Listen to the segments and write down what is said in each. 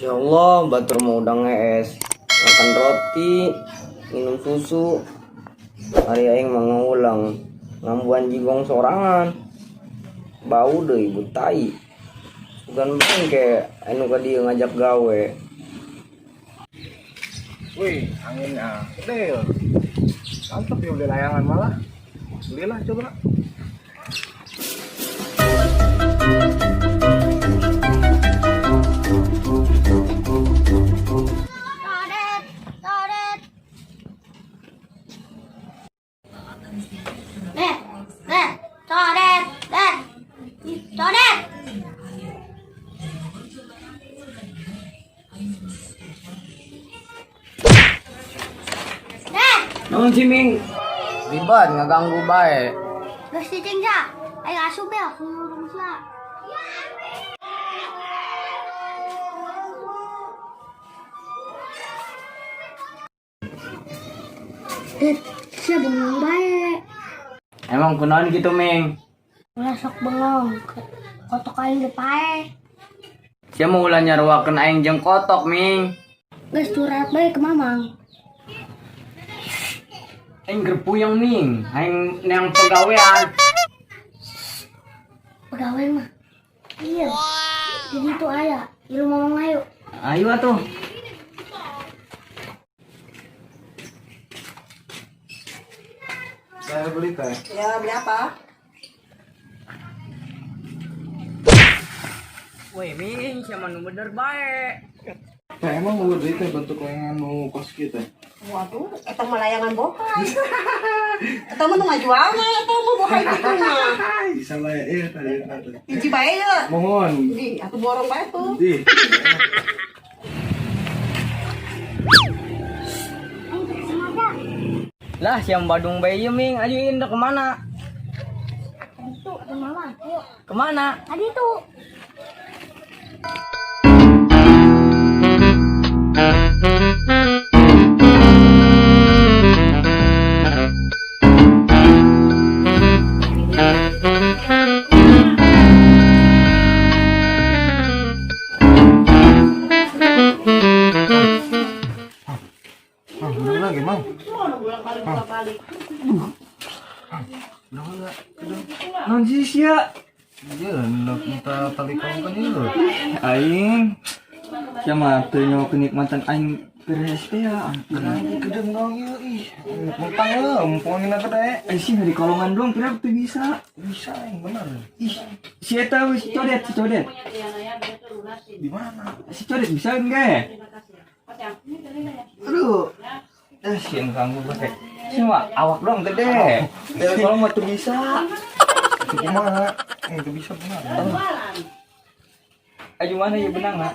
Ya Allah, batur mau udah ngees. Makan roti, minum susu. Ari aing mah ngulang. Ngambuan jigong sorangan. Bau deui ibu tai. Bukan bengke anu ka dieu ngajak gawe. Wih, anginnya gede. Mantap ya beli layangan malah. Belilah coba. Coret, coret. Nih, nih, coret, nih. Ih, coret. Nih, Naon sih Ming? Ribet ngaganggu bae. Geus cicing sia. Ayo asup ya, kurung sia. Eh, sia bengong bae. Emang kunaon gitu Ming? Ulah sok bengong. Kotok aing ge pae. Sia mau ulah nyaruakeun aing jeung kotok Ming. Geus curhat bae ke Mamang. Aing keur puyeng Ming, aing neang pegawean. Pegawai mah. Iya. Jadi itu aya. Ilu Mamang ayo. Ayo atuh. Saya beli teh. Ya, beli apa? Woi Ming, sia mah nu bener bae. Teh emang mau beli teh bentuk layangan nu kos kieu teh. Waduh, eta mah layangan bohai. Eta mah nu ngajualna, eta mah bohai kitu mah. Hai, bisa lah ya iya tadi tadi. Hiji bae ye. Mohon. Di, atuh borong bae tuh. Di. Aing teu sengaja. Lah, siang Badung bae ieu Ming, ayo indah kemana? Tadi tuh ke Mamang. Ayo. Kemana? Tadi tuh. Ah, udah lagi mau. Non sih sia. Iya, minta tali kamu itu. Aing sia mah teu nyaho kenikmatan aing keur hese ya ampun. Kedeng dong ieu ih. Mentang lah, mumpung anginna gede. Aing sih dari kolongan doang kira teu bisa. Bisa yang benar. Ih, si eta we, si codet, si codet. Di mana? Si codet bisa enggak ya? Aduh. Eh, si yang ganggu gue kayak. Si mah awak doang gede. Dari kolong mah teu bisa. Itu kumaha? Itu bisa benar. Ayo mana ya benang ha?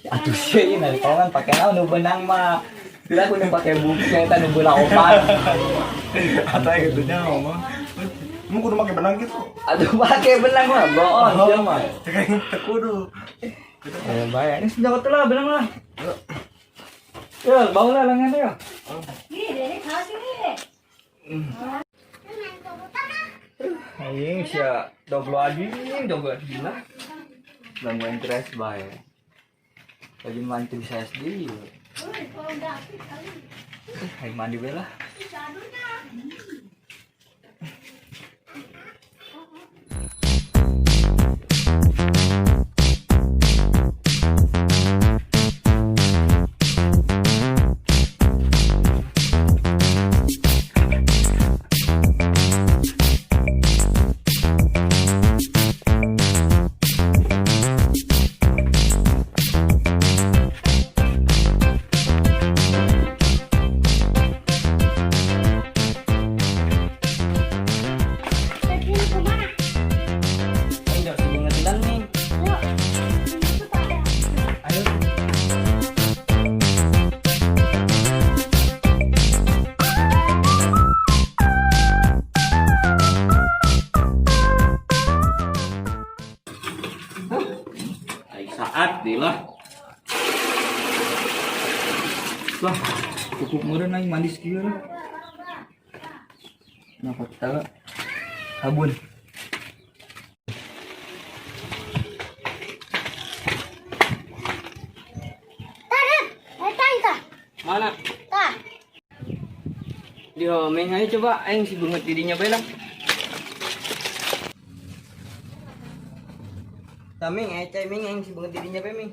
Atuh sih ini dari kolongan pakai naon nu benang mah. Bila aku nu pakai buku eta nu beula opat. Atau gitu nya mah. Emang kudu make benang gitu. Aduh pakai benang mah, bohong dia mah. Cek aing teu kudu. Eh, bahaya. Ini senjata tuh lah, benang lah. Ya, bawa lah lengan ya. Aing sia doblo adi, doblo gila. Gangguan stres bae. Lagi mantu bisa SD. Eh, aing mandi we lah. Tadi kemana? Aing jauh sebengetan Ming. Ayo. Itu tak ada. Ayo. Aing saat deh lah. Lah, cukup meureun aing mandi sakieu lah. Kenapa kita sabun? Tah. Dia Ming ayo coba aing si beungeut didinya bae lah. Tah Ming, aya cai Ming aing si beungeut didinya bae Ming.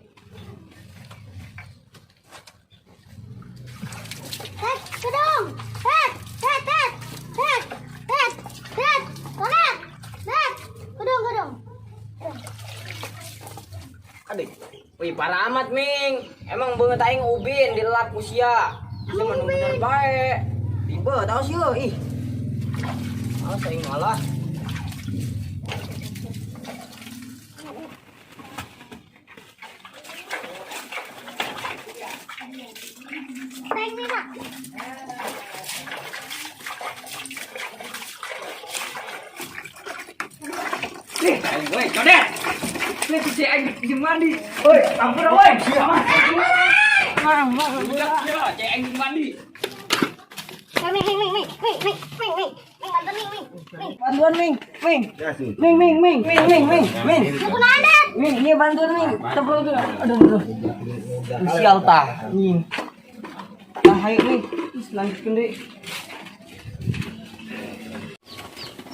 Tet, kedong. Tet, tet, tet. Tet, tet, tet. Konet. Tet, kedong, kedong. Aduh. Wih, parah amat Ming. Emang beungeut aing ubin dilelap ku sia. Sia mah nu bener bae. Tiba tahu sih ih. Awas aing malah. Teng Mina. Ih, aing woi, codet. Nih si aing di mandi. Woi, ampun woi. Mang, mang, budak sia, cai aing mandi. Ming, ming, ming, ming, ming, ming, ming, ming. Ming, bantu ming, ming. Ming. Bantuan Ming, Ming. Ming, Ming, Ming, Ming, Ming, Ming, Ming. Kunaon, Det? Ming, ini bantuan Ming. Tebel tuh. Aduh, aduh. Sial tah, Ming. Nah, ayo Ming. Terus lanjutkan deh.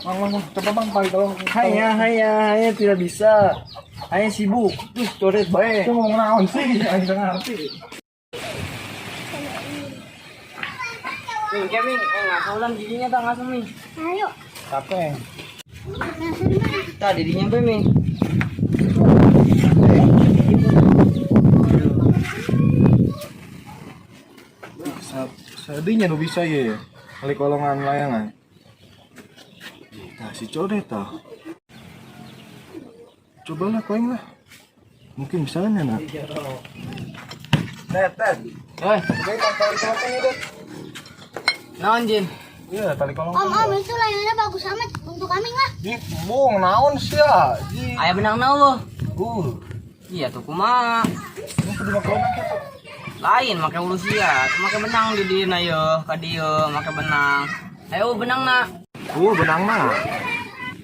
Bang, bang, bang, coba bang, tarik tolong. Hanya, hanya, hanya tidak bisa. Hanya sibuk. Terus coret bae. Itu mau naon sih? Aing teu ngerti. Ming, kayak Ming, eh nggak ulang giginya tak ngasih Ming. Ayo. Capek. Nah, di mana? Tah, didinya bae Ming. Sadinya nu bisa ye. Kali kolongan layangan. Nah, si codet tah. Cobalah koing lah. Mungkin bisa nya nak. Tet, tet. Oi, Coba tali kolongan ini, Det. naon Jin? Iya, tali kolongan. Om, om, itu layangannya bagus amat untuk kami lah. Di bung naon sia? Di. Aya benang naon lo? Iya tuh kumaha. Ini kudu make kolongan kitu. Lain make ulu sia, make benang di dieu na ye, ka dieu make benang. Ayo benang na. Benang na.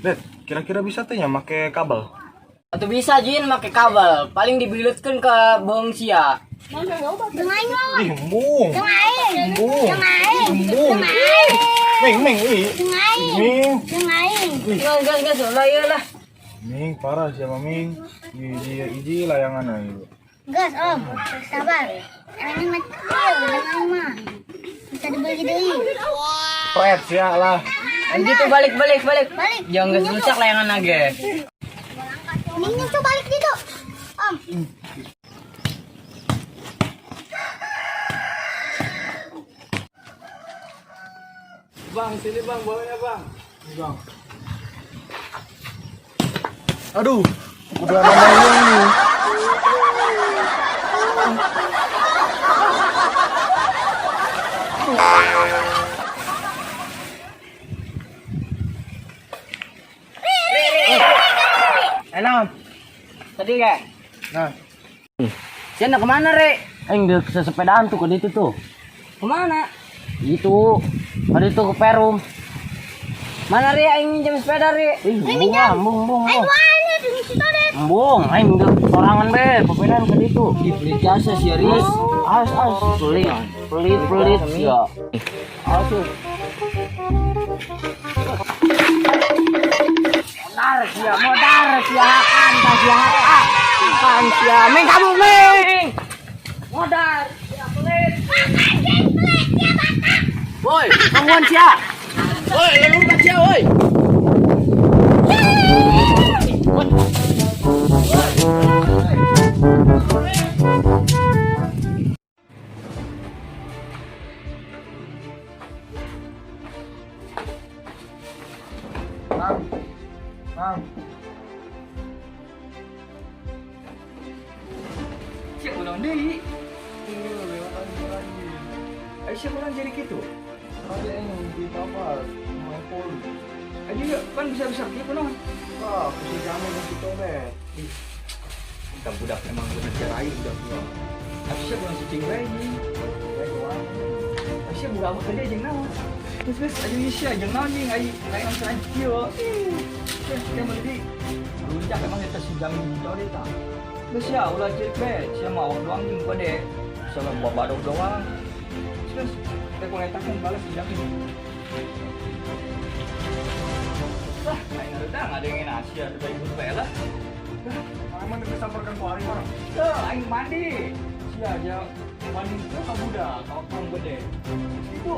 Det, kira-kira bisa teh nya make kabel. Atau bisa Jin make kabel, paling dibilutkeun ke beung sia. Jeung aing lo. Ih, embung. Jeung aing. Embung. Jeung aing. Embung. Jeung aing. Ming, ming, ih. Jeung aing. Ming. Jeung aing. Gas gas gas ulah ieu lah. Ming, parah siapa Ming? Iji, iji layangan ayo. Gas, om. Sabar. Ini mah kecil, jeung aing mah. Bisa dibeli deui. Pret sia lah. Anjir tuh balik balik balik. Balik. Jangan geus rusak layangan ge. Ming tuh balik gitu. Om. Bang, sini bang, bolanya bang. Ini, Bang. Aduh, kudu ada nih. Enak. Tadi ge. Nah, Sia nak kemana, Re? Aing udah sepedaan tuh ke situ tuh. Kemana? Itu. Ada itu ke Perum. Mana Re aing minjem sepeda, Re? Ih, embung ah, embung, embung, Aing embung. wani jeung si Todet. Embung, aing udah sorangan be, sepedaan ke situ. Di beli jasa sih, Riz. As, as, pelit, pelit, pelit, ya. As, tuh. Modar sia, modar sia, kan sia, kan sia. Ming kamu, Ming. Modar sia pelit. Woi, tungguan sia. Woi, lompat sia, woi. Bang. Bang. Sia ulang deui. Ayo sia ulang jadi gitu. Tadi aing di kamar, main poli. Ayo kan bisa-bisa kieu naon. Wah, kusi kamu di situ deh. Kita budak emang bener cerai budak gua. Ayo sia ulang cicing bae anjing. Ayo sia buka apa kerja jeung naon. Terus geus ayo sia jeung naon jeung ai lain lain kieu. Sia sia mah di Runcak emang eta si jamin codet tah. Geus sia ulah cirik bae, sia mah awak doang jeung pade. Sama babadog doang. Kita konektakan balas dijamin. Lah, aing udah ada yang Asia ada ikut bae lah. Emang disamperkan ku aing mah. Tuh, aing mandi. Sia aja mandi itu ka budak, ka kaum gede. Itu